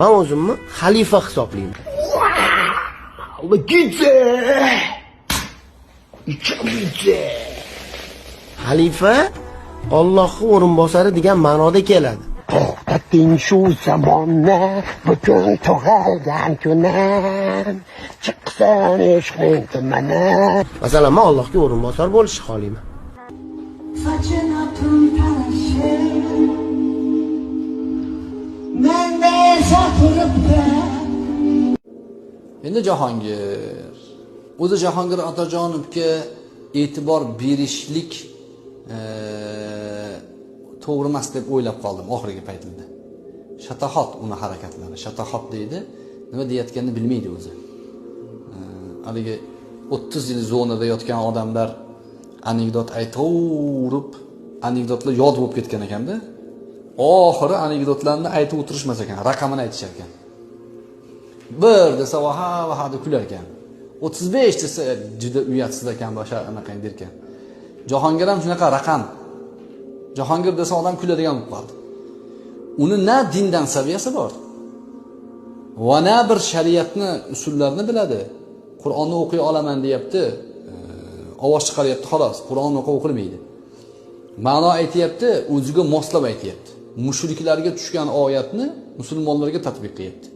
Man o'zimni xalifa hisoblayman. Xalifa Allohning o'rinbosari degan ma'noda keladi. To'xtating shu zamonni, butun tug'ilgan kunim, chiqsin ishqning tumani. Masalan, men Allohga o'rinbosar bo'lishni xohlayman. Sochini to'ntarishi menda esa turibdi. Endi Jahongir. O'zi Jahongir Otajonovga e'tibor berishlik to'g'ri emas deb o'ylab qoldim oxirgi paytlarda. Shatohat uni harakatlari, shatohat deydi. Nima deyayotganini bilmaydi o'zi. Haligi 30 yil zonada yotgan odamlar anekdot aytaverib, anekdotlar yod bo'lib ketgan ekanda. Oxiri anekdotlarni aytib o'tirishmas ekan, raqamini aytishar ekan. 1 desa vaha vaha deb kular ekan. 35 desa juda uyatsiz ekan, boshqa anaqa der ekan. Jahongir ham shunaqa raqam. Jahongir desa odam kuladigan bo'lib qoldi. Uni na dindan saviyasi bor, va na bir shariatni usullarini biladi. Qur'onni o'qiy olaman deyapti, ovoz chiqaryapti xolos, Qur'on o'qib o'qilmaydi. Ma'no aytyapti, o'ziga moslab aytyapti. Mushriklarga tushgan oyatni musulmonlarga tatbiq qilyapti.